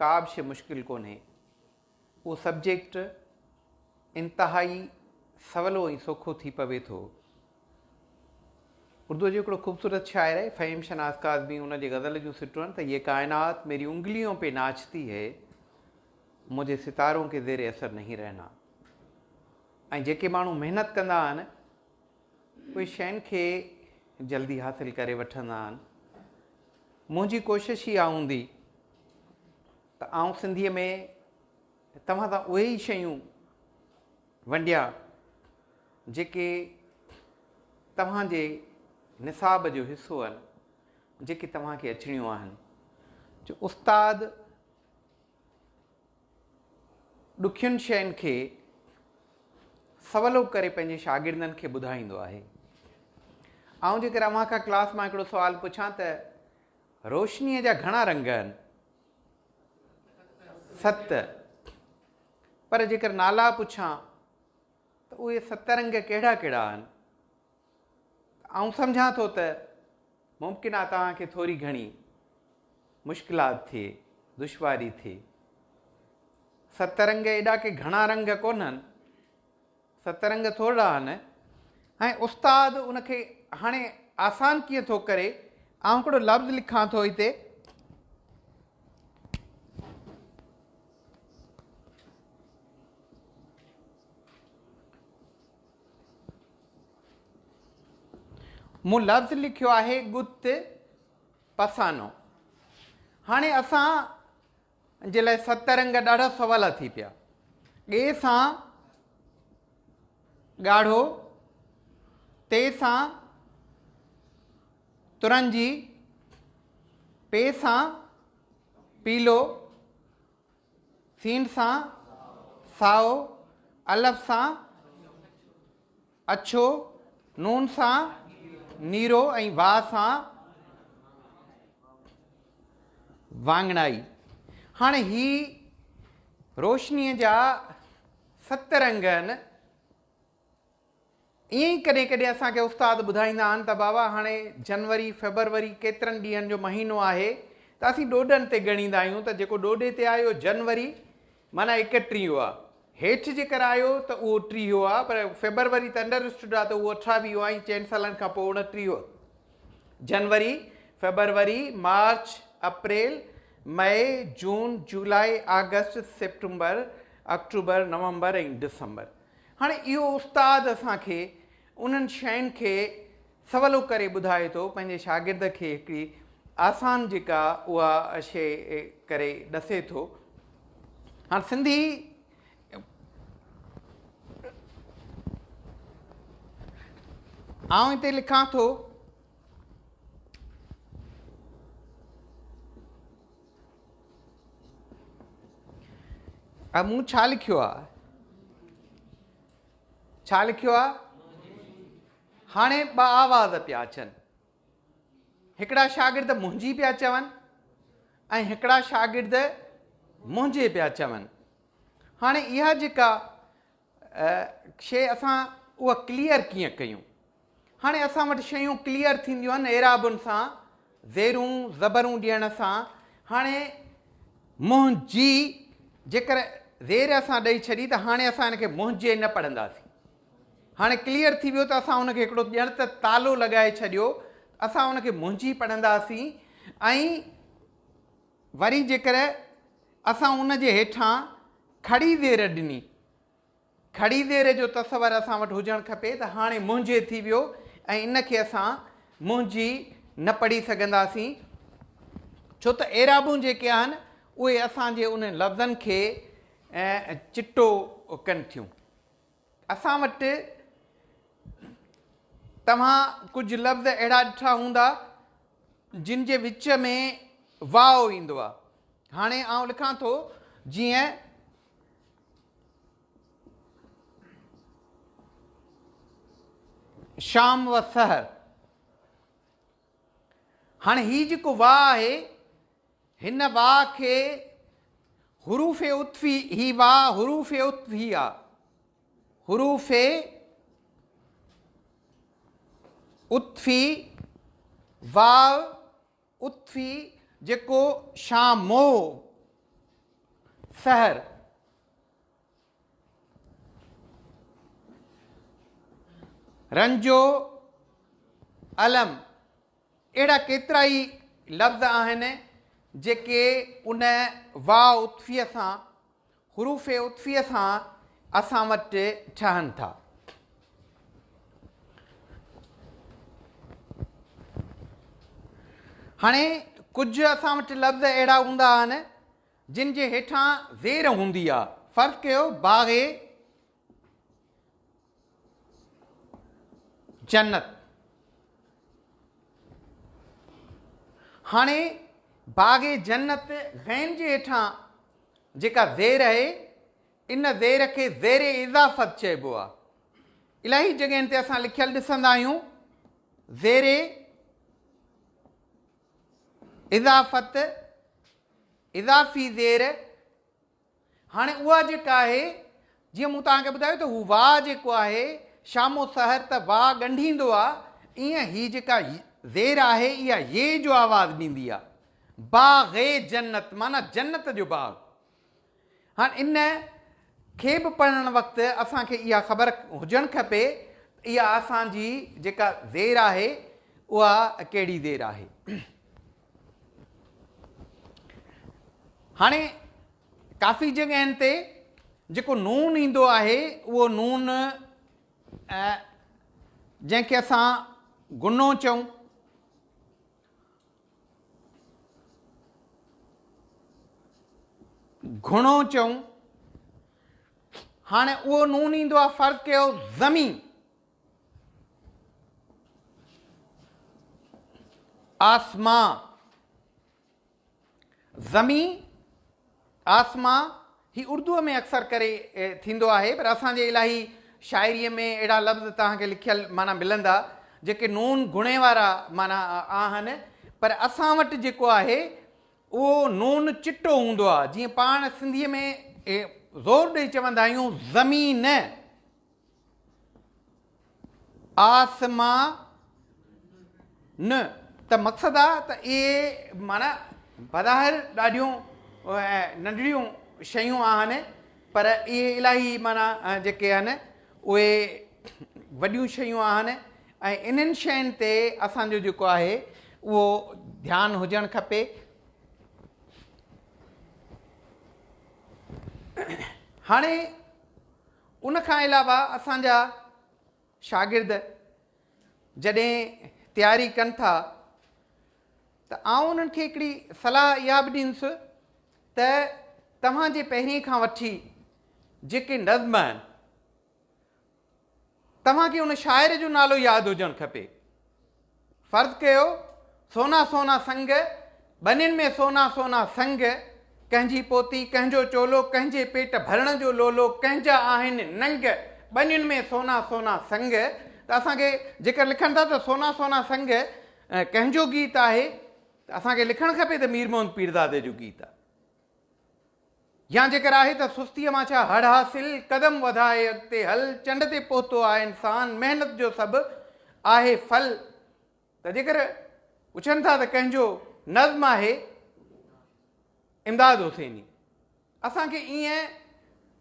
ڪا به شيء مشڪل ڪونهي. اهو سبجيڪٽ انتهائي سولو ۽ سوکو ٿي پوي ٿو. اردوء جو هڪڙو خوبصورت شاعر آهي فهيم شناس ڪاظمي ان جي غزل جون سٽون آهن ته يه ڪائنات ميري انگليون پي ناچتي هي مجهي ستارون ڪي زير اثر نهين رهنا ۽ جيڪي ماڻهو محنت ڪندا آهن اهي شين کي جلدي حاصل ڪري وٺندا آهن. منهنجي ڪوشش اها هوندي ته آئون سنڌيء ۾ توهان سان اهي ئي شيون ونڊيان جيڪي توهان جي نصاب جو حصو آهن، جيڪي توهان کي اچڻيون آهن. جو استاد ڏکين شين کي سولو ڪري پنهنجي شاگردن کي ٻڌائيندو آهي. آئون جيڪر اوهان کان ڪلاس مان هڪڙو سوال پڇان ته روشنيء جا گهڻا رنگ آهن؟ ست. پر جيڪر نالا پڇان ته اهي ست رنگ ڪهڙا ڪهڙا آهن؟ آئون سمجهان ٿو ته ممڪن آهي توهان کي ٿوري گهڻي مشڪلات ٿئي، دشواري ٿئي. ست رنگ ايڏا ڪي گهڻا رنگ ڪونهن. ست رنگ ٿورڙا آهن ۽ استاد ان کي هاڻي آسان ڪيئن ٿو ڪري؟ آئون هڪڙو لفظ لکان ٿو هتي. مون لفظ لکيو آهي ڳت پسانو. هاڻي اسان جي لاء ست رنگ ڏاڍا سولا ٿي پيا. ڳي سان ڳاڙهو، تي سان ترنجي، پي سان پيلو، سين سان سائو، الف سان اڇو، نون سان نيرو ۽ واء سان واڱڻائي. هاڻي هي روشنيء جا ست رنگ آهن. ائين ئي ڪڏهن ڪڏهن اسان کي استاد ٻڌائيندا آهن ته بابا هاڻي جنوري، فيبروري ڪيترن ڏينهن جو مهينو آهي ته اسين ڏوڏن تي ڳڻيندا آهيون ته جيڪو ڏوڏي تي آيو جنوري معنيٰ ايڪٽيهو آهي، هيٺ جيڪر آيو ته اهو ٽيهو آهي پر فيبروري ته انڊر اسٽوڊ آهي ته اهو اٺاويهو آهي ۽ چئن سالن کان پوء اڻٽيهو جنوري، فيبروري، مارچ، اپريل، مئي، جون، جولاء، آگسٽ، سيپٽمبر، آڪٽوبر، نومبر ۽ ڊسمبر. هاڻي اهو استاد اسان کي انهن شين کي سولو ڪري ٻڌائي ٿو، پنهنجي شاگرد کي هڪڙي آسان جيڪا اها شيء ڪري ڏسي ٿو. هاڻ سنڌي آئون هتي لکان ٿو. مون ڇا لکيو آ؟ ڇا لکيو آ؟ هاڻي ٻه آواز پيا اچن. هڪڙا شاگرد منهنجي پيا چون ۽ هڪڙا شاگرد منهنجي پيا چون. هاڻي اها جيڪا شيء اسان اها ڪليئر ڪيئن ڪيون؟ هاڻي اسان وٽ شيون ڪليئر ٿينديون آهن اعرابن سان، زيرون زبرون ڏيڻ سان. هاڻي منهنجي جيڪر زير اسان ڏئي ڇڏي ته هاڻي اسان هن کي منهنجي نه پڙهنداسين. هاڻي ڪليئر ٿي ويو ته اسان ان کي هڪڙو ڄڻ ته تالو لڳائي ڇڏيو، اسان ان کي منهنجي پڙهنداسين ۽ وري جيڪر اسان ان جي هيٺان کڙي زير ڏني، کڙي زير جو تصور اسان وٽ هجڻ کپي ته هاڻي منهنجي ٿي ويو ۽ ان کي اسان منهنجي نه پڙهي سگهنداسين ڇو ته اعرابون جيڪي آهن اهي اسان جي انهن لفظن کي چٽو ڪن ٿيون. اسان وٽ توهان ڪجهه لفظ اهڙا ڏٺا هوندا جن جي وچ ۾ واء ايندو آهي. هاڻي آئون لکان ٿو جيئن. شام و سحر. هاڻي هي جيڪو وا آهي هن وا کي حروف عطفي هي وا حروف عطفي آ حروف عطفي واو عطفي جيڪو شامو. سحر. رنجو علم. اهڙا ڪيترائي لفظ آهن جيڪي ان واء عطفيء سان، حروف عطفيء سان اسان وٽ ٺهن ٿا. هاڻي ڪجهه اسان وٽ لفظ اهڙا هوندا آهن جن جي هيٺان زير هوندي آهي. فرض ڪيو باغ جنت. هاڻي باغ جنت غين جي هيٺان جيڪا زير آهي ان زير کي زير اضافت چئبو آهي. الاهي جڳهين تي اسان لکيل ڏسندا آهيون زير اضافت، اضافي زير. هاڻي اها جيڪا آهي جيئن مون توهان کي ٻڌايو ته هو واء جيڪو آهي شام و سحر ته واء ڳنڍيندو آ، ايئن هي جيڪا زير آهي اها يي جو آواز ڏيندي آ، باغ جنت معنيٰ جنت جو باغ. هاڻ ان کي به پڙهڻ وقت اسان کي اها خبر هجڻ کپي ته اها اسان جي جيڪا زير آهي اها ڪهڙي زير آهي. هاڻي ڪافي جڳهين تي جيڪو نون ايندو آهي اهو نون جنهن کي اسان گنو چئون گهڻو چئون هاڻي اهو نون ايندو آهي فرض ڪيو زمين آسمان، زمين، آسمان، هي اردوء ۾ اڪثر ڪري ٿيندو آهي پر اسان جي الاهي شاعريء ۾ اهڙا لفظ توهان کي لکيل معنيٰ ملندا جيڪي نون گهڻي وارا معنيٰ آهن پر اسان وٽ جيڪو آهي اهو نون چٽو هوندو آهي جيئن پاڻ سنڌيء ۾ زور ڏئي چوندا آهيون زمين. آسما ن ته مقصد آ ته اهي معنيٰ بظاهر ڏاڍيون ننڍڙيون شيون آهن پر اهي الاهي معنيٰ جيڪي آهن اهي وڏيون شيون آهن ۽ انهن شين تي اسان جو جيڪو آهي اهو ڌيان هجڻ کپي. هاڻي ان کان علاوه اسان جا شاگرد جڏهن تياري ڪن ٿا ته آئون انهن کي هڪڙي صلاح اها به ڏيندس ته توهان جي پهرين کان وٺي جيڪي نظم آهن توهان کي ان شاعر جو نالو ياد هجڻ کپي. فرض ڪيو سونا سونا سنگ، ٻنين ۾ سونا سونا سنگ، ڪنهن جي پوتي، ڪنهن جو چولو، ڪنهن جي پيٽ ڀرڻ جو لولو، ڪنهن جا آهن ننگ، ٻنين ۾ سونا سونا سنگ ته اسان کي جيڪر لکن ٿا ته سونا سونا سنگ ڪنهن جو گيت آهي ته اسان کي لکڻ کپي ته مير محمد پيرزادي جو گيت آهي. يا جيڪر آهي ته سستيء مان ڇا هڙ حاصل، قدم وڌائي اڳتي هل، چنڊ تي پهتو آهي انسان، محنت جو سڀ آهي ڦل ته جيڪر پڇن ٿا ته ڪنهن جو نظم آهي امداد حسيني. اسان کي ائين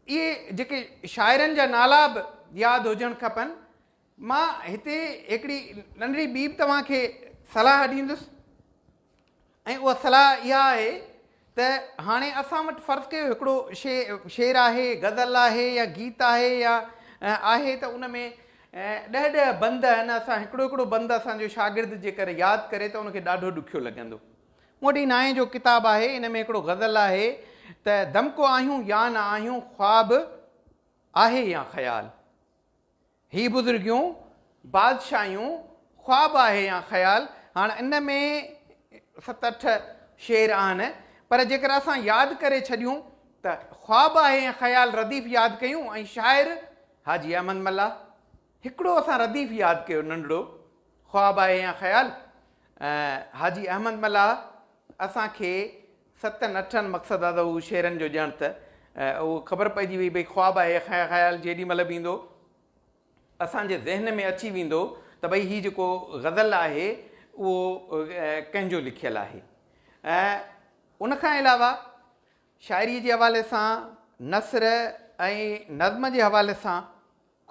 اهي جيڪي شاعرن جا نالا به ياد هجڻ کپن. مان هتي هڪڙي ننڍڙي ٻي به توهان کي صلاح ڏيندس. ۽ اها صلاح اها آهي ته هاڻي اسان وٽ فرض ڪيو هڪڙو شعر آهي، غزل آهي يا گيت آهي يا آهي ته ان ۾ ڏهه ڏهه بند آهن، اسان هڪڙو هڪڙو بند اسان جو شاگرد جيڪر ياد ڪري ته ان کي ڏاڍو ڏکيو لڳندو. مون وٽ هي نائين جو ڪتاب آهي، ان ۾ هڪڙو غزل آهي ته دمڪو آهيون يا نه آهيون خواب آهي يا خيال. هي بزرگيون، بادشاهيون، خواب آهي يا خيال، هاڻ ان ۾ ست اٺ شعر آهن، پر جيڪر اسان ياد ڪري ڇڏيون ته خواب آهي يا خيال رديف ياد ڪيون ۽ شاعر حاجي احمد ملاح هڪڙو اسان رديف ياد ڪيو ننڍڙو خواب آهي يا خيال حاجي احمد ملاح اسان کي ستن اٺن مقصد آ ته هو شعرن جو ڄڻ ته اهو خبر پئجي وئي ڀئي خواب آهي خيال جيڏي مهل به ايندو اسان جي ذهن ۾ اچي ويندو ته ڀئي هي جيڪو غزل آهي اهو ڪنهن جو لکيل آهي. ان کان علاوه. شاعريء جي حوالي سان، نثر ۽ نظم جي حوالي سان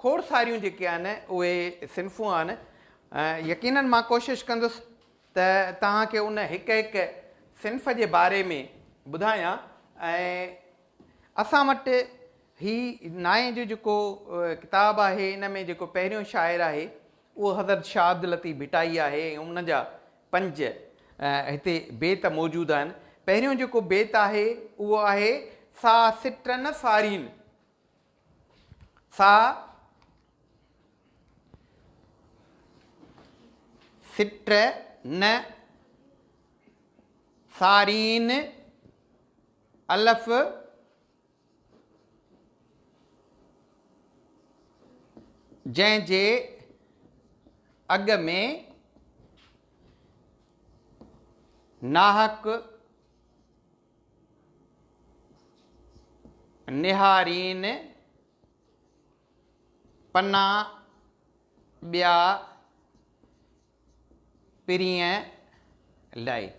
کوڙ ساريون جيڪي آهن اهي صنفون آهن. يقينن مان ڪوشش ڪندس ته توهان کي ان هڪ هڪ صنف جي باري ۾ ٻڌايان ۽ اسان وٽ هي نائين جو جيڪو ڪتاب آهي ان ۾ جيڪو پهريون شاعر آهي اهو حضرت شاهه عبداللطيف ڀٽائي آهي ۽ ان جا پنج هتي بيت موجود آهن. پهريون جيڪو بيت آهي اهو آهي سا سٽ نه سارين، سا سٽ نه سارين الف جنهن جي اڳ ۾ ناحق نهارين پنا ٻيا پرينء لئي.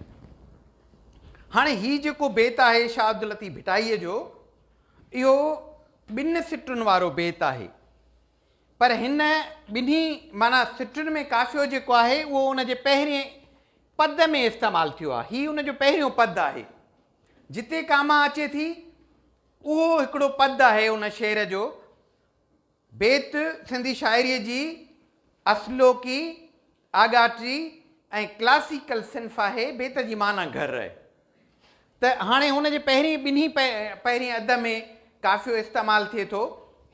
هاڻي هي جيڪو بيت آهي شاهه عبداللطيف ڀٽائيء جو، اهو ٻن سٽن وارو بيت آهي. پر هن ٻنهي معنيٰ سٽن ۾ قافيو جيڪو آهي اهو ان جي پهرين پد ۾ استعمال ٿيو آهي. هي ان جو پهريون پد آهي. جتي ڪاما اچي ٿي اهو هڪڙو پد آهي ان شعر جو. بيت سنڌي شاعريء جي اصلوڪي، آڳاٽي ۽ ڪلاسيڪل صنف آهي. بيت جي معنيٰ گهر آهي ته هاڻي هن جي پهرين ٻنهي پهرين اڌ ۾ قافيو استعمال ٿئي ٿو.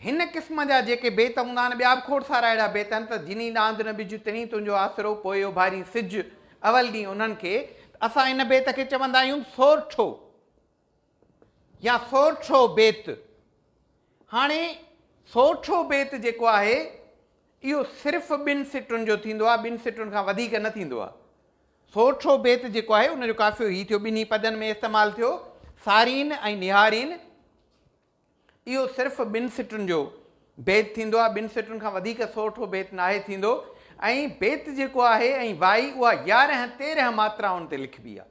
هن قسم جا جيڪي بيت هوندا آهن، ٻيا به کوڙ سارا اهڙا بيت آهن ته جني ڏاند نه ٻج، تڻي تنهنجو آسرو، پوء اڀارين سج، اول ڏينهن انهن کي ته اسان ان بيت کي چوندا آهيون سورٺو. يا سورٺو بيت. هاڻي سورٺو بيت جيڪو آهي اهو صرف ٻن سٽن جو ٿيندو آهي، ٻن سٽن کان وڌيڪ نه ٿيندو آهي. سورٺو بيت جيڪو آهي ان جو قافيو هي ٿيو، ٻنهي پدن ۾ استعمال ٿيو، سارين ۽ نهارين. اهو صرف ٻن سٽن جو بيت ٿيندو آهي، ٻن سٽن کان وڌيڪ سورٺو بيت ناهي ٿيندو ۽ بيت جيڪو آهي ۽ وائي اها يارهن تيرهن ماترائن تي لکبي آهي.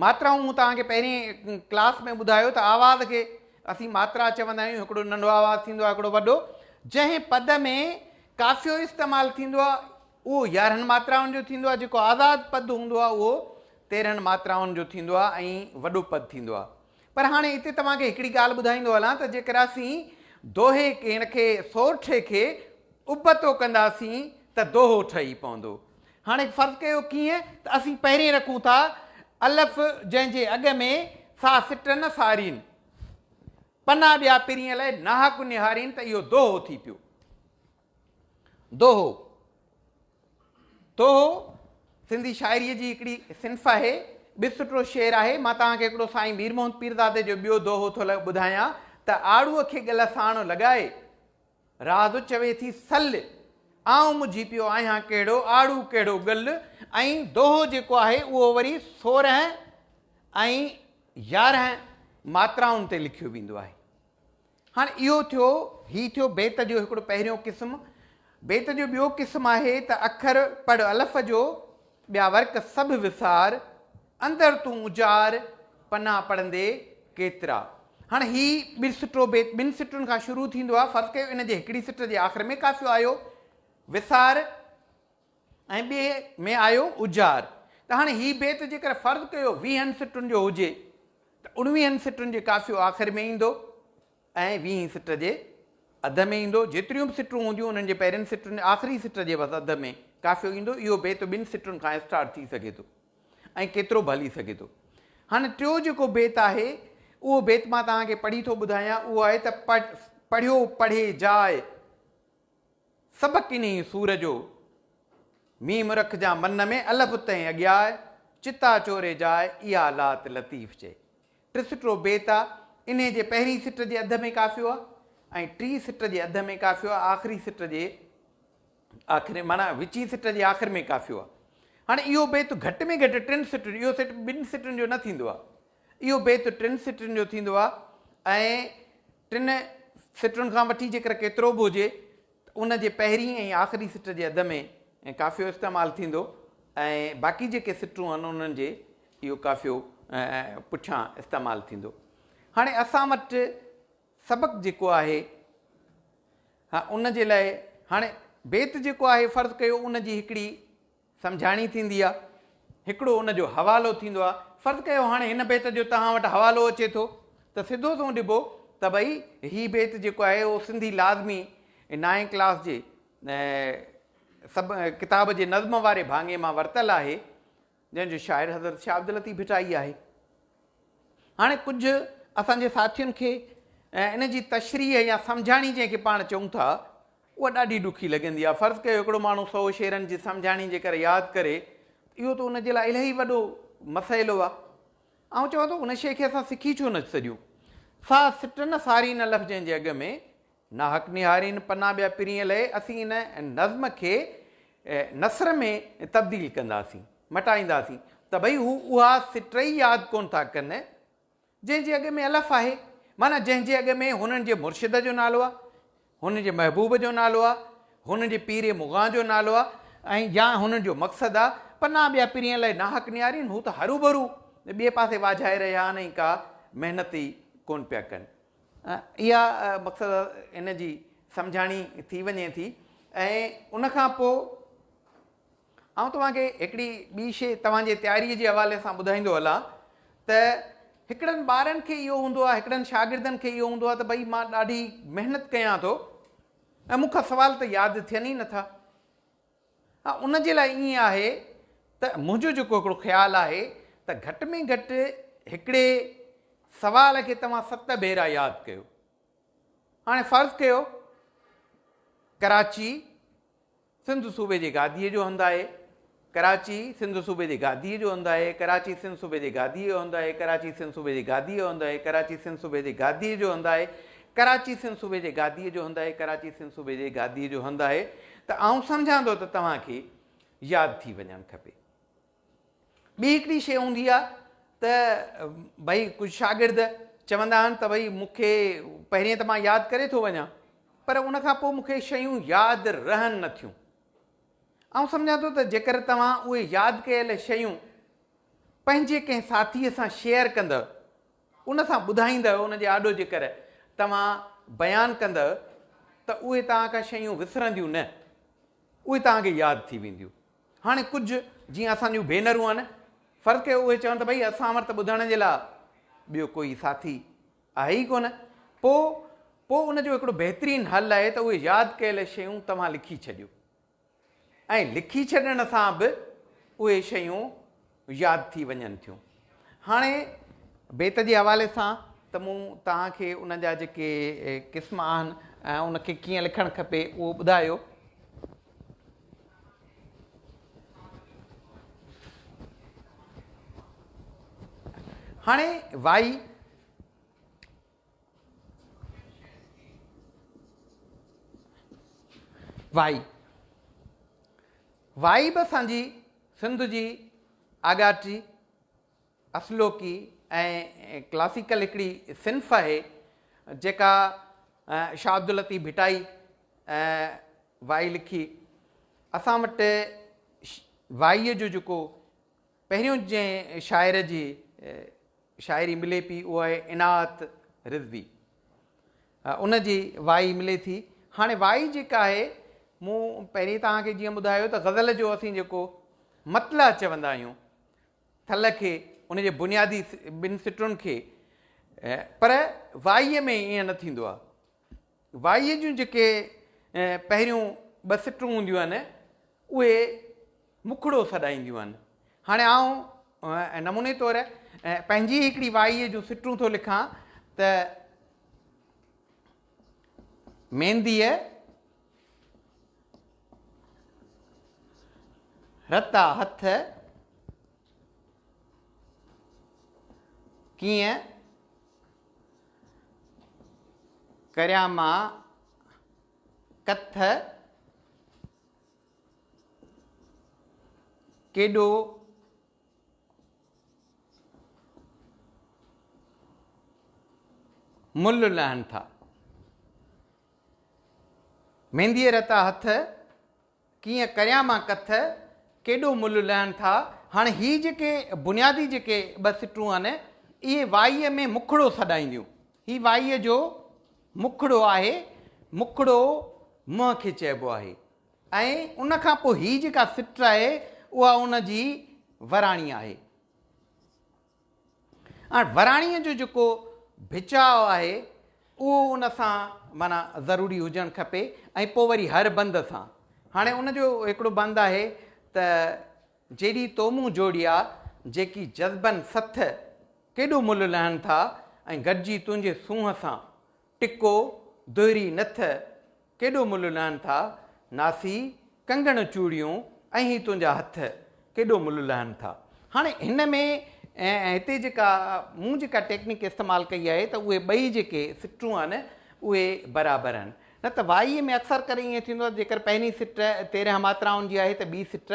ماترائون مون توهان کي پهرين ڪلاس ۾ ٻڌايو ته آواز کي اسين ماترا چوندا آهيون، هڪڙو ننڍو آواز ٿيندو آهي هڪڙو وڏو. جنهن پد ۾ قافيو استعمال ٿيندو آهي اهو يارهن ماترائن جو ٿيندو آهي، جيڪو آزاد پد هوندو آهي اهو تيرهن ماترائن جو ٿيندو آهي ۽ وڏو پد ٿيندو آهي. پر هاڻي هتي توهان کي هڪڙي ڳالهه ٻڌائيندو هلان ته جيڪر اسين دوهي هن کي سورٺي کي ابتو ڪنداسين ته دوهو ٺهي پوندو. هاڻي فرض ڪيو ڪيئن ته اسين پهرين رکون ٿا الف جنهن جي اڳ ۾ سا سٽ نه سارين، پنا ٻيا پرينء لئه ناحق نهارين ته اهو دوهو ٿي پيو. دوهو، دوهو سنڌي شاعريء جي هڪڙي صنف آهي. ٻه سٽرو شعر آهي. مان توهان کي هڪڙو سائين مير محمد پيرزادي جو ٻيو دوهو ٿو ٻڌايان ته آڙوء کي ڳل ساڻ لڳائي، راز چوي ٿي سل، آئون مجهي پيو آهيان ڪهڙو آڙو ڪهڙو ڳل ۽ دوهو جيڪو آهي اهو وري 16 ۽ 11 ماترائن تي لکيو ويندو آهي. هاڻ اهو ٿيو، هي ٿيو بيت جو هڪڙو پهريون قسم. بيت جو ٻيو قسم آهي ته اکر پڙهه الف جو، ٻيا ورق سڀ وسار، اندر تون اجار، پنا پڙهندي ڪيترا. هاڻ هي ٻه سٽو بيت ٻن سٽن کان شروع ٿيندو آهي. فرض ڪيو ان جي هڪڙي سٽ جي آخر ۾ قافيو آيو وسار ۽ ٻئي ۾ آيو اجار ته هاڻي هي بيت جيڪر فرض ڪيو ويهن سٽن جو هجي ته اڻويهن سٽن جي قافيو آخر ۾ ايندو ۽ ويهين سٽ جي اڌ ۾ ايندو. جيتريون به سٽون هونديون انهن جي پهرين سٽن آخري سٽ جي بس اڌ ۾ قافيو ايندو. اهو بيت ٻن سٽن کان اسٽارٽ ٿي سگهي ٿو ۽ ڪيترو به هلي سگهي ٿو. هاڻي ٽيو جيڪو بيت آهي اهو بيت مان توهان کي پڙهي ٿو ٻڌايان اهو آهي ته پڙهيو پڙهي جاء سبق انهي سور جو، ميم رکجان من ۾ الف تنهن اڳياء، چتا چوري جاء اها لات لطيف چئي. ٽسٽو بيت آ، انهي جي پهرين سٽ جي اڌ ۾ قافيو آ ۽ ٽين سٽ جي اڌ ۾ قافيو آ، آخري سٽ جي آخر معنيٰ وچين سٽ جي آخر ۾ قافيو آ. هاڻي اهو بيت گهٽ ۾ گهٽ ٽن سٽن، اهو سٽ ٻن سٽن جو نه ٿيندو آ، اهو بيت ٽن سٽن جو ٿيندو آ ۽ ٽن سٽن کان وٺي جيڪر ڪيترو به هجي ته ان جي پهرين ۽ آخري سٽ جي اڌ ۾ قافيو استعمال ٿيندو ۽ باقي جيڪي سٽون آهن انهن جي اهو قافيو پٺيان استعمال ٿيندو. هاڻي اسان وٽ سبق جيڪو آهي ها ان جي لاء هاڻي بيت جيڪو آهي فرض ڪيو ان جي هڪڙي سمجهاڻي ٿيندي آ هڪڙو ان جو حوالو ٿيندو آ فرض ڪيو هاڻي هن بيت جو توهان وٽ حوالو اچي ٿو ته سڌو سنئون ڏبو ته ڀئي هي بيت جيڪو آهي اهو سنڌي لازمي نائين ڪلاس جي سب ڪتاب جي نظم واري ڀاڱي مان ورتل آهي جنهن جو شاعر حضرت شاهه عبداللطيف ڀٽائي آهي. هاڻي ڪجهه اسان جي ساٿين کي ان جي تشريح يا سمجهاڻي جنهن کي پاڻ چئون ٿا اها ڏاڍي ڏکي لڳندي آهي. فرض ڪيو هڪڙو ماڻهو سئو شعرن جي سمجهاڻي جيڪر ياد ڪري ته اهو ته ان جي لاء الاهي وڏو مسئلو آهي. آئون چوان ٿو ان شيء کي اسان سکي ڇو نه سگهيون؟ سا سٽ نه ساري نه لفظ جنهن جي اڳ ۾ ناحق نهارين پنا ٻيا پرينء لئي اسين ان نظم کي نثر ۾ تبديل ڪنداسين، مٽائينداسين ته ڀئي هو اها سٽ ئي ياد ڪونه ٿا ڪن جنهن جي اڳ ۾ الف آهي، معنيٰ جنهن جي اڳ ۾ هنن جي مرشد جو نالو آهي، هنن جي محبوب جو نالو آهي، هنن جي پير مغان جو نالو آهي ۽ يا هنن جو مقصد آهي، پنا ٻيا پرينء لئي ناحق نهارين هو ته هروڀرو ٻئي پاسي واجهائي رهيا آهن ۽ ڪا محنت ئي ڪونه پيا ڪن. اها مقصد ان جي سمجهاڻي ٿي وڃي ٿي ۽ ان کان پوء آئون توهان کي هڪڙي ٻي شيء توهان جي تياري جي حوالي سان ٻڌائيندو هلان ته هڪڙن ٻارن کي اهو هوندو آهي هڪڙن شاگردن کي اهو هوندو آهي ته ڀئي مان ڏاڍي محنت ڪيان ٿو ۽ مون کان سوال ته ياد ٿين ئي نٿا ها ان جي لاء ائين آهي ته منهنجو جيڪو هڪڙو خيال آهي ته گهٽ ۾ گهٽ هڪڙي سوال کي توهان ست ڀيرا ياد ڪيو. هاڻي فرض ڪيو ڪراچي سنڌ صوبي جي گاديء جو هنڌ آهي، ڪراچي سنڌ صوبي جي گاديء جو هنڌ آهي، ڪراچي سنڌ صوبي جي گاديء جو هنڌ آهي، ڪراچي سنڌ صوبي جي گاديء جو هنڌ آهي، ڪراچي سنڌ صوبي جي گاديء جو هنڌ آهي، ڪراچي سنڌ صوبي جي گاديء جو هنڌ آهي، ڪراچي سنڌ صوبي جي گاديء جو هنڌ آهي ته آئون سمجهان ٿو ته توهان کي ياد ٿي وڃڻ کپي. ٻي هڪڙي شيء هوندي آهي ته ڀئي ڪجهه شاگرد چوندا آهن ته ڀئي مون کي پهرين ته مان ياد ڪري ٿو وڃان پر ان کان پوء مون کي شيون ياد رهن نٿيون. آئون سمجهان ٿو ته جيڪر توهان اهي ياد ڪيل شيون پنهنجي ڪنهن ساٿيء سان شيئر ڪندؤ، ان سان ٻڌائيندؤ، ان جي آڏو جيڪر توهان بيان ڪندؤ ته اهي توهان کان شيون وسرنديون نه، اهي توهان کي ياد ٿي وينديون. هاڻي ڪجهه جيئن اسان جون ڀينرون آهن، فرض ڪيو اهي چون ته ڀئي اسان وٽ ته ٻڌڻ جي لاء ٻيو ڪوئي ساٿي آهي ئي ڪونه، پوء پوء ان جو هڪڙو بهترين حل آهي ته اهي ياد ڪيل شيون توهان لکي ڇڏيو ۽ لکي ڇڏڻ سان به اهي شيون ياد ٿي وڃن ٿيون. هاڻي بيت جي حوالي سان ته مون توهان کي ان جا جيڪي قسم آهن ۽ ان کي ڪيئن لکڻ کپي اهو ٻڌايو. هاڻي وائي وائي وائي به اسان جي سنڌ جي آڳاٽي اصلوڪي ۽ ڪلاسيڪل هڪڙي صنف آهي جيڪا شاهه عبداللطيف ڀٽائي وائي لکي. اسان وٽ وائيء جو جيڪو پهريون جنهن شاعر جي شاعري ملي پي اهو آهي عنايت رضوي. ان جي وائي ملي ٿي. هاڻي وائي جيڪا آهي مون پهرين توهان کي جيئن ٻڌايو ته غزل جو اسين جيڪو مطلع چوندا آهيون ٿل کي ان جي بنيادي ٻن سٽن کي پر وائيء ۾ ائين نه ٿيندو آهي. وائيء جون جيڪي پهريون ٻه سٽون هونديون آهن، اهي مکڙو سڏائينديون آهن. هاڻي آئون نموني طور پنهنجي هڪڙي وائيء جون سٽون ٿو لکان ته مينديء رتا هٿ ڪيئن ڪريان مان ڪٿ ڪيڏو ملهه لهن ٿا. مينديء رتا هٿ ڪيئن ڪريان مان ڪٿ، ڪيڏو ملهه لهن ٿا. هاڻي هي جيڪي بنيادي جيڪي ٻه سٽون آهن، اهي وائيء ۾ مکڙو سڏائينديون. هي وائيء جو مکڙو آهي، مکڙو منهن کي چئبو آهي ۽ ان کان پوء هي جيڪا سٽ آهي اها ان جي وراڻي آهي. هاڻ وراڻيء جو جيڪو ڀچاء آهي اهو ان سان معنيٰ ضروري هجڻ کپي ۽ پوء وري هر بند سان. هاڻي ان جو هڪڙو بند آهي ته جيڏي تو مون جوڙيا، جيڪي جذبن سٿ، ڪيڏو ملهه لهن ٿا ۽ گڏجي تنهنجي سونهن سان، ٽڪو، دهري نٿ، ڪيڏو ملهه لهن ٿا، ناسي، ڪنگڻ چوڙيون ۽ هي تنهنجا هٿ، ڪيڏو ملهه لهن ٿا. هاڻي هن ۾ هتي جيڪا مون جيڪا ٽيڪنڪ استعمال ڪئي آهي ته اهي ٻئي جيڪي سٽون آهن اهي برابر آهن. نه ته وائيء ۾ اڪثر ڪري ائين ٿيندو آهي ته جيڪر پهرين سٽ 13 ماترائن جي آهي ته ٻي سٽ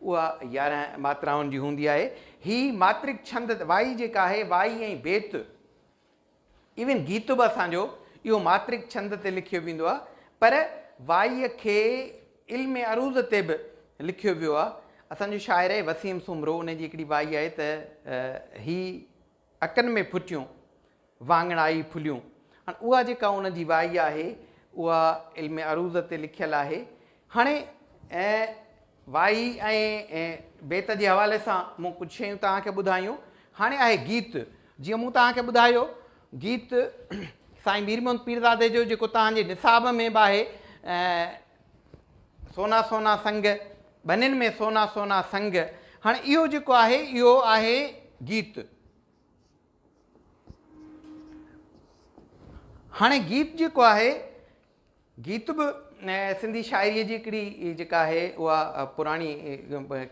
اها 11 ماترائن جي هوندي آهي. هي ماترڪ ڇند وائي جيڪا آهي، وائي ۽ بيت، ايون گيت به اسان جو اهو ماترڪ ڇند تي لکيو ويندو آهي پر وائيء کي علم عروض تي به لکيو ويو آهي. اسان جو شاعر آهي وسيم سومرو ان جي هڪڙي وائي آهي ته هي اڪن ۾ ڦٽيون واڱڻائي ڦليون. هاڻ اها جيڪا ان جي وائي آهي اها علم عروض تي لکيل آهي. هاڻي وائي ۽ بيت جي حوالي سان مون ڪجهه شيون توهان کي ٻڌايون. هاڻي آهي گيت. جيئن مون توهان کي ٻڌايو گيت سائين مير محمد پيرزادي جو جيڪو توهان جي نصاب ۾ به آهي سونا سونا سنگ ٻنين ۾ سونا سونا سنگ. هاڻي اهو جيڪو آهي اهو آهي گيت. هاڻي گيت جيڪو آهي گيت به سنڌي شاعريء جي هڪڙي جيڪا آهي اها پراڻي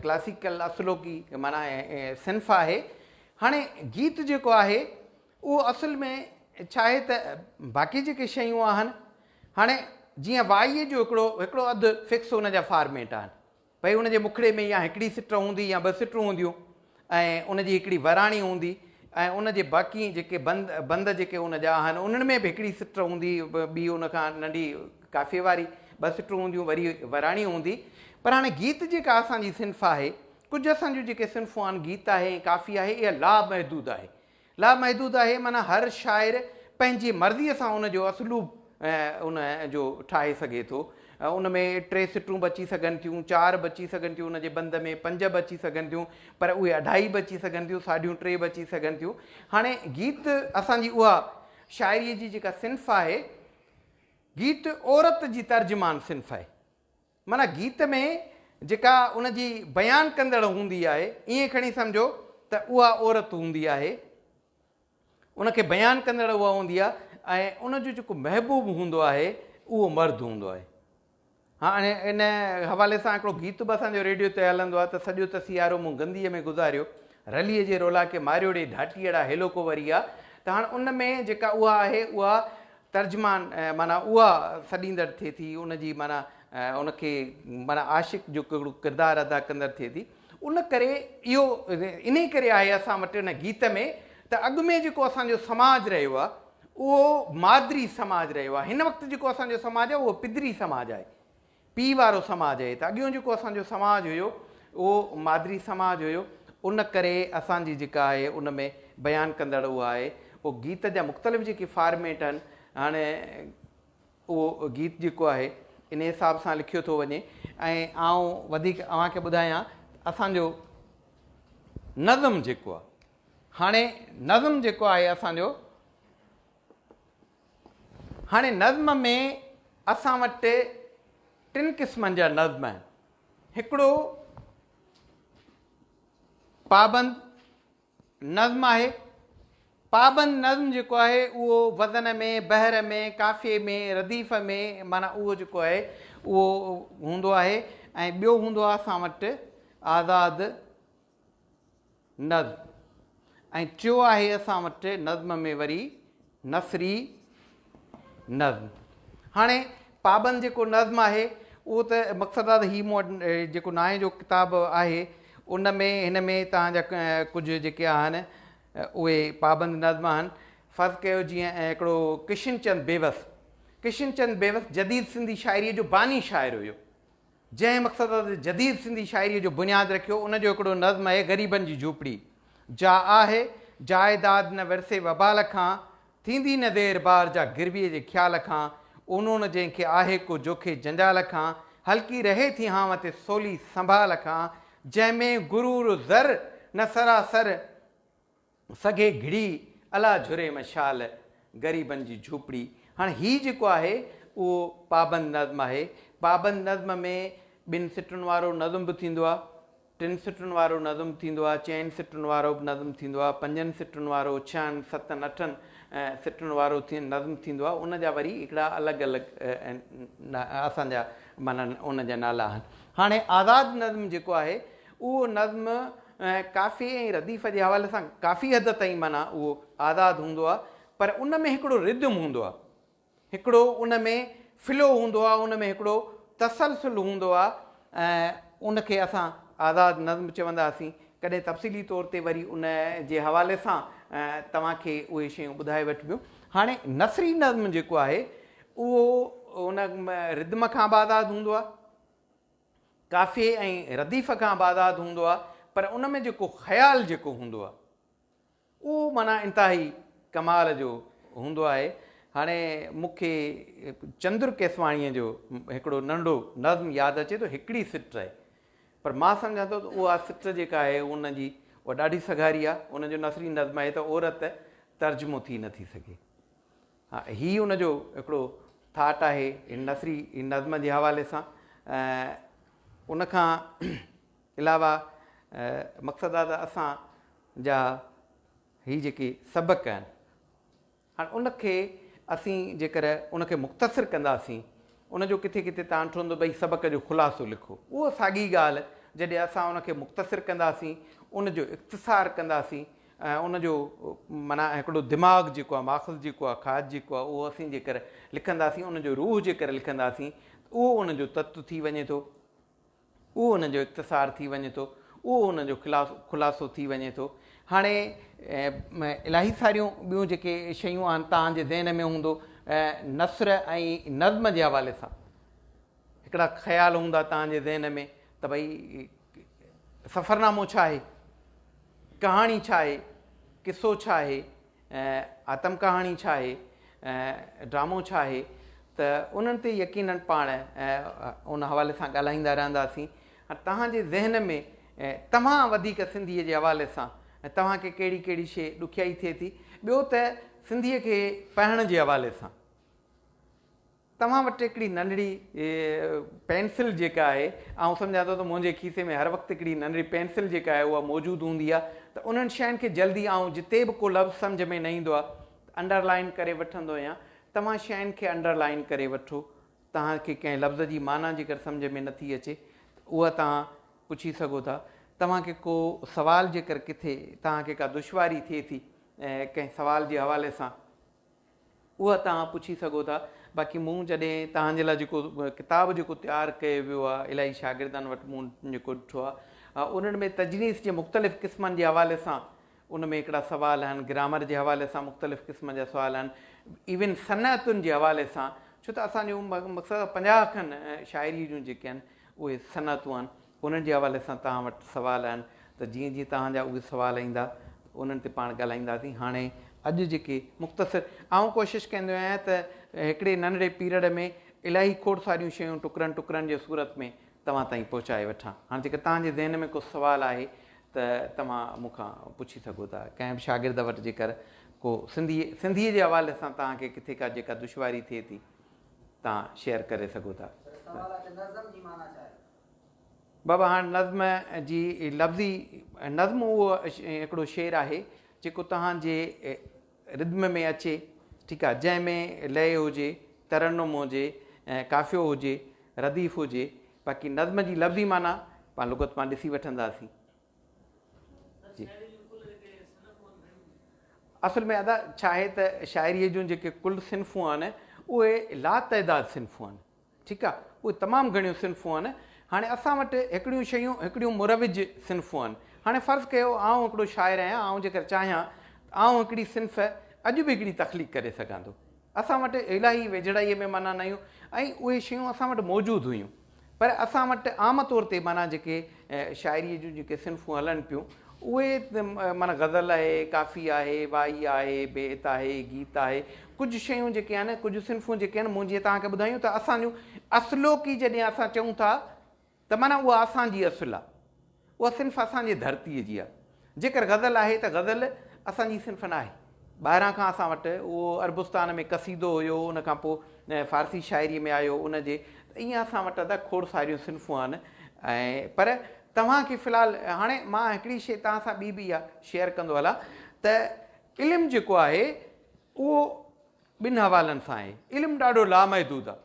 ڪلاسيڪل اصلوڪي معنيٰ صنف آهي. هاڻي گيت جيڪو آهي اهو اصل ۾ ڇا آهي ته باقي جيڪي شيون آهن هاڻي جيئن وائيء جو هڪڙو هڪڙو اڌ فڪس ان جا فارميٽ آهن. ڀئي ان جي مکڙي ۾ يا هڪڙي سٽ هوندي يا ٻه سٽون هونديون ۽ ان جي هڪڙي وراڻي هوندي ۽ ان جي باقي جيڪي بند بند جيڪي ان جا آهن انهن ۾ به هڪڙي سٽ هوندي ٻي ان کان ننڍي قافيي واري ٻه سٽون هونديون وري وراڻي هوندي پر هاڻي گيت جيڪا اسان جي صنف آهي ڪجهه اسان جون جيڪي صنفون آهن گيت آهي ۽ ڪافي آهي اها لامحدود آهي لامحدود آهي معنيٰ هر شاعر پنهنجي مرضيء سان ان جو اسلوب ان جو ٺاهي سگهي ٿو. ان ۾ ٽي سٽون به اچي سگهن ٿيون، چار به اچي سگهن ٿيون ان جي بند ۾ پنج به اچي سگهن ٿيون پر اهي اڍائي به اچي سگهن ٿيون، ساڍيون ٽي به اچي سگهن ٿيون. هاڻي گيت اسان جي اها شاعريء جي جيڪا صنف آهي، گيت عورت جي ترجمان صنف آهي. معنيٰ گيت ۾ جيڪا ان جي بيان ڪندڙ هوندي آهي، ائين کڻي سمجهو ته اها عورت هوندي آهي، ان کي بيان ڪندڙ اها هوندي آهي ۽ ان جو جيڪو محبوب هوندو آهي اهو مرد هوندو آهي. هاڻي ان حوالي سان هڪڙو گيت به اسان جو ريڊيو تي هلندو آهي ته سڄو ته سيارو مون گنديء ۾ گذاريو، رليء جي رولاڪي ماريو ڙي ڍاٽيئڙا هيلوڪو وري آ ته هاڻ ان ۾ جيڪا اها آهي اها ترجمان معنيٰ اها سڏيندڙ ٿئي ٿي ان جي معنيٰ ان کي معنيٰ عاشق جو ڪهڙو ڪردار ادا ڪندڙ ٿئي ٿي ان ڪري اهو انهي ڪري آهي اسان وٽ ان گيت ۾ ته اڳ ۾ جيڪو اسان جو سماج رهيو آهي اهو مادري سماج رهيو آهي هن وقت جيڪو اسان جو سماج آهي اهو پدري سماج آهي پيء وارو سماج آهي ته اڳيون جيڪو اسان جو سماج هيو اهو مادري سماج هيو ان ڪري اسان جي جيڪا آهي ان ۾ بيان ڪندڙ اهو آهي اهو گيت جا مختلف جيڪي فارميٽ آهن هاڻي اهو گيت جيڪو آهي ان حساب سان لکيو ٿو وڃي ۽ آئون وڌيڪ اوهان کي ٻڌايان اسان جو نظم جيڪو آهي هاڻي نظم جيڪو آهي اسان جو هاڻي نظم ۾ اسان وٽ ٽن قسمن جا نظم آهن. هڪڙو پابند نظم آهي. پابند نظم جيڪو آهي اهو وزن ۾، بحر ۾، قافيي ۾، رديف ۾ معنيٰ اهو جيڪو آهي اهو هوندو آهي ۽ ٻيو هوندو آهي اسان وٽ آزاد نظم ۽ ٽيو آهي اسان وٽ نظم ۾ وري نثري نظم. هاڻي پابند جيڪو نظم آهي اهو ته مقصد آهي ته هي مون وٽ جيڪو نائين جو ڪتاب آهي ان ۾ هن ۾ توهان جا ڪجهه جيڪي آهن اهي پابند نظم آهن. فرض ڪيو جيئن هڪڙو ڪشن چند بيوس، ڪشن چند بيوس جديد سنڌي شاعريء جو باني شاعر هيو. جنهن مقصد تي جديد سنڌي شاعريء جو بنياد رکيو، ان جو هڪڙو نظم آهي غريبن جي جهوپڙي، جا آهه جائداد نه ورثي وبال کان، ٿيندي نه دير بار جا گرويء جي خيال کان، اونو نه جنهن کي آهي ڪو جوکي جنجال کان، هلڪي رهي ٿي هانء تي سولي سنڀال کان، جنهن ۾ غرور زر نه سراسر سگهي گهڙي، الا جهري م شال غريبن جي جهوپڙي. هاڻ هي جيڪو آهي اهو پابند نظم آهي. پابند نظم ۾ ٻن سٽن وارو نظم به ٿيندو آهي. ٽن سٽن وارو نظم ٿيندو آهي، چئن سٽن وارو به نظم ٿيندو آهي، پنجن سٽن وارو، ڇهن، ستن، اٺن سٽن وارو نظم ٿيندو آهي، ان جا وري هڪڙا الڳ الڳ اسان جا معنيٰ ان جا نالا آهن. هاڻي آزاد نظم جيڪو آهي اهو نظم قافيي ۽ رديف جي حوالي سان ڪافي حد تائين معنيٰ اهو آزاد هوندو آهي پر ان ۾ هڪڙو ردم هوندو آهي. هڪڙو ان ۾ فلو هوندو آهي، ان ۾ هڪڙو تسلسل هوندو آهي ۽ ان کي اسان آزاد نظم چونداسين. ڪڏهن تفصيلي طور تي وري ان جي حوالي سان توهان کي اهي شيون ٻڌائي وٺبيون. هاڻي نثري نظم جيڪو آهي اهو ان ردم کان به آزاد هوندو آهي، قافيي ۽ رديف کان به آزاد هوندو آهي، پر ان ۾ جيڪو خيال جيڪو هوندو آهي، اهو معنيٰ انتهائي ڪمال جو هوندو آهي. هاڻي مون کي چندر ڪيسواڻيء جو هڪڙو ننڍڙو نظم ياد اچي ٿو، هڪڙي سٽ آهي، پر مان سمجهان ٿو ته اها سٽ جيڪا آهي ان جي اها ڏاڍي سگهاري آهي. ان جو نثري نظم آهي ته عورت ترجمو ٿي نه ٿي سگهي. ها هي ان جو هڪڙو ٿاٽ آهي نثري نظم جي حوالي سان. ان کان علاوه مقصد آهي ته اسان جا هي جيڪي سبق آهن هاڻ ان کي اسين جيڪر ان کي مختصر ڪنداسين ان جو ڪٿي ڪٿي تان ٺهندو ڀئي سبق جو خلاصو لکو اهو ساڳي ڳالهه جڏهن اسان ان کي مختصر ڪنداسين ان جو اختصار ڪنداسين ۽ ان جو معنيٰ هڪڙو دماغ جيڪو آهي ماخذ جيڪو آهي کاڌ جيڪو آهي اهو اسين جيڪر لکنداسين ان جو روح جيڪر لکنداسين اهو ان جو تت ٿي وڃي ٿو اهو ان جو اختصار ٿي وڃي ٿو، اهو ان جو خلاصو ٿي وڃي ٿو. هاڻي الاهي ساريون ٻيون جيڪي شيون آهن توهان جي ذهن ۾ هوندو نثر ۽ نظم جي حوالي سان هڪڙا خيال هوندا توهان جي ذهن ۾ ته ڀئي سفرنامو ڇا آهي، ڪهاڻي ڇا آهي، قصو ڇا آهي، آتم ڪهاڻي ڇا آهي، ڊرامو ڇا آهي ته انهن تي يقينن پاڻ ان حوالي سان ڳالهائيندا رهنداسين. هاڻ توهان جي ذهن ۾ توهان وڌيڪ سنڌيء جي حوالي سان توهان کي ڪهڙي ڪهڙي شيء ڏکيائي ٿئي ٿي، ٻيو ته سنڌيء کي پڙهڻ جي حوالي سان. توهان وٽ هڪڙي ننڍڙي پينسل جيڪا آهي، آئون سمجهان ٿو ته منهنجي کيسي ۾ هر وقت هڪڙي ننڍڙي پينسل جيڪا آهي اها موجود هوندي آهي ته انهن شين کي جلدي آئون جتي به ڪو لفظ سمجهه ۾ نه ايندو آهي ته انڊر لائين ڪري وٺندو آهيان. توهان شين کي انڊر لائين ڪري وٺو. توهان کي ڪنهن لفظ جي معنيٰ جيڪر سمجهه ۾ نٿي اچي ته اها توهان پڇي سگهو ٿا. توهان کي ڪو سوال جيڪر ڪٿي توهان کي ڪا دشواري ٿئي ٿي ڪنهن سوال جي حوالي سان اها توهان پڇي سگهو ٿا. باقي مون جڏهن توهان جي لاء جيڪو ڪتاب جيڪو تيار ڪيو ويو آهي الاهي شاگردن وٽ مون جيڪو ڏٺو آهي انهن ۾ تجنيس جي مختلف قسمن جي حوالي سان ان ۾ هڪڙا سوال آهن گرامر جي حوالي سان مختلف قسم جا سوال آهن ايون صنعتن جي حوالي سان ڇو ته اسان جو مقصد 50 کن شاعري جون جيڪي آهن اهي صنعتون آهن انهن جي حوالي سان توهان وٽ سوال آهن ته جيئن جيئن توهان جا اهي سوال ايندا ته انهن تي پاڻ ڳالهائينداسين. هاڻي اڄ جيڪي مختصر آئون ڪوشش ڪندو آهيان ته هڪڙي ننڍڙي پيرڊ ۾ الاهي کوڙ ساريون شيون ٽڪرن ٽڪرن جي صورت ۾ توهان تائين پهچائي وٺان. هاڻي جيڪر توهان جي ذهن ۾ ڪو سوال آهي ته توهان مون کان پڇي سگهو ٿا. ڪنهن به شاگرد وٽ جيڪر ڪو سنڌي سنڌيء جي حوالي سان توهان کي ڪٿي ڪا جيڪا دشواري ٿئي ٿي توهان شيئر ڪري سگهو ٿا. سر سوال آهي ته نظم جي معنيٰ ڇا آهي؟ بابا هاڻ نظم جي لفظي نظم اهو هڪڙو شعر آهي جيڪو توهان جي ردم ۾ اچي ٺيڪ آهي جنهن ۾ لئي هجي ترنم هجي قافيو هجي رديف هجي باقي نظم جي لفظي معنيٰ پاڻ لغت مان ڏسي وٺنداسين جي اصل ۾ ادا ڇا آهي ته شاعريء جون جيڪي ڪل صنفون آهن اهي لاتعداد صنفون آهن ٺيڪ آ اهي تمام گهڻيون صنفون آهن هاڻي اسان وٽ هڪڙيون شيون هڪڙيون مروج صنفون آهن هاڻي فرض ڪيو آئون هڪڙو شاعر آهيان آئون جيڪر چاهيان ته آئون هڪڙي صنف اڄ به هڪڙي تخليق ڪري سگهان ٿو اسان وٽ الاهي ويجهڙائي ۾ معنيٰ نيون ۽ اهي شيون اسان وٽ موجود هيون پر اسان وٽ عام طور تي معنيٰ جيڪي شاعريء جون جيڪي صنفون هلن پيون اهي معنيٰ غزل آهي، ڪافي آهي، وائي آهي، بيت آهي، گيت آهي، ڪجهه شيون جيڪي آهن، ڪجهه صنفون جيڪي آهن، مون جيئن توهان کي ٻڌايون ته اسان جون اصلوڪي جڏهن اسان چئون ٿا ته معنيٰ اها اسان جي اصل آهي، اها صنف اسان جي ڌرتيء جي آهي. جيڪر غزل آهي ته غزل اسان جي صنف ناهي. ٻاهران کان اسان وٽ اهو عربستان ۾ قصيدو هيو، ان کان پوء فارسي شاعريء ۾ آيو ان جي ته ائين اسان وٽ ادا کوڙ ساريون صنفون آهن ۽ پر توهان کي في الحال هاڻي مان هڪڙي شيء توهان سان ٻي به اها شيئر ڪندو هلان ته علم جيڪو آهي اهو ٻن حوالن سان آهي. علم ڏاڍو لامحدود آهي.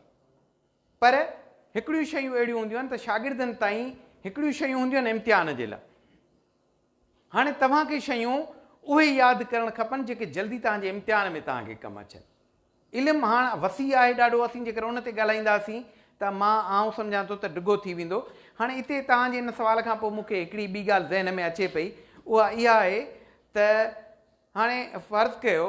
پر هڪڙيون شيون اهڙيون هونديون آهن ته شاگردن تائين هڪڙيون شيون هونديون آهن امتحان جي لاء. هاڻي توهان کي شيون اهي ياد ڪرڻ کپن جيڪي جلدي توهان جي امتحان ۾ توهان کي ڪم اچن. علم هاڻ وسيع آهي ڏاڍو اسين جيڪر ان تي ڳالهائينداسين ته مان آئون سمجهان ٿو ته ڊگهو ٿي ويندو. هاڻي اتي توهان جي ان سوال کان پوء مون کي هڪڙي ٻي ڳالهه ذهن ۾ اچي پئي اها اها آهي ته هاڻي فرض ڪيو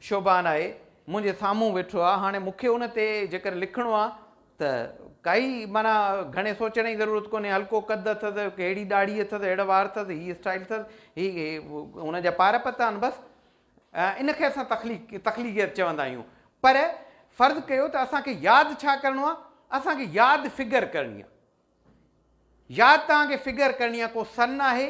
شوبان آهي منهنجي سامهون ويٺو آهي هاڻي مون کي ان تي جيڪر لکڻو آهي ته ڪائي معنيٰ گهڻي سوچڻ جي ضرورت ڪونهي هلڪو قد اٿس ههڙي ڏاڙهي اٿس ههڙا وار اٿس هي اسٽائل اٿس هي هن جا پار پتا آهن بس ان کي اسان تخليق تخليقيت چوندا آهيون پر فرض ڪيو ته اسان کي ياد ڇا ڪرڻو آهي اسان کي ياد فگر ڪرڻي آهي ياد توهان کي فگر ڪرڻي آ ڪو سن آهي،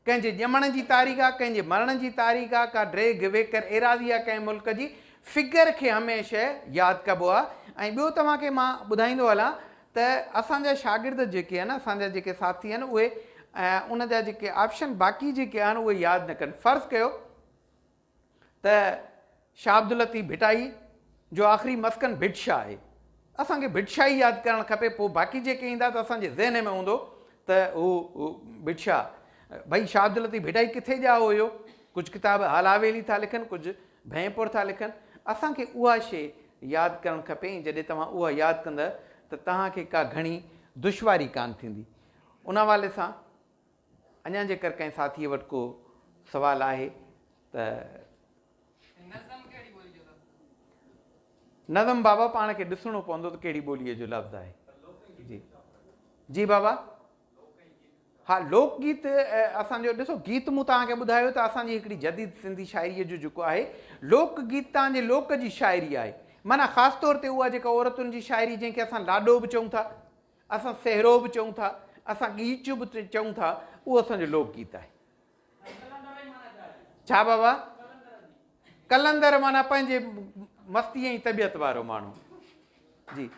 ڪنهن جي ڄمڻ جي تاريخ آ، ڪنهن جي مرڻ جي تاريخ آ، ڪا ڊيگهه ويڪر ايراضي آ ڪنهن ملڪ جي، فگر کي هميشه ياد ڪبو آ ۽ ٻيو توهان کي مان ٻڌائيندو هلان ته اسان جا شاگرد جيڪي آهن اسان جا جيڪي ساٿي آهن اهي ان جا جيڪي آپشن باقي جيڪي آهن اهي ياد نه ڪن فرض ڪيو ته شاهه عبداللطيف ڀٽائي جو آخري مسڪن ڀٽ شاهه آهي. اسان کي ڀٽ شاهه ئي ياد ڪرڻ کپي، پوء باقي جيڪي ايندا ته اسان جي ذهن ۾ هوندو ته هو ڀٽ شاهه. ڀئي شاهه عبداللطيف ڀٽائي ڪٿي ڄائو هيو؟ ڪجهه ڪتاب هالا حويلي ٿا لکن، ڪجهه ڀئين پور ٿا لکن. اسان کي اها شيء ياد ڪرڻ کپي ۽ جڏهن توهان اها ياد ڪندؤ ته توهان کي ڪا گهڻي دشواري ڪانه ٿيندي. ان حوالي سان اڃا جيڪر ڪنهن ساٿيء وٽ ڪو سوال آهي ته. نظم ڪهڙي ٻوليء جو لفظ آهي؟ نظم بابا پاڻ کي ڏسڻو پوندو ته ڪهڙي ٻوليء جو لفظ آهي. جي جي بابا ها لوڪ گيت اسان جو ڏسو گيت مون توهان کي ٻڌايو ته اسان جي هڪڙي جديد سنڌي شاعريء جو جيڪو آهي لوڪ گيت توهان جي لوڪ جي شاعري آهي معنيٰ خاص طور تي اها جيڪا عورتن جي شاعري جنهن کي اسان لاڏو به چئون ٿا اسان سهرو به چئون ٿا، اسان ڳيچ به چئون ٿا، اهو اسان جو لوڪ گيت آهي. ڇا بابا؟ قلندر معنيٰ پنهنجي مستي ۽ طبيعت وارو ماڻهو. جي.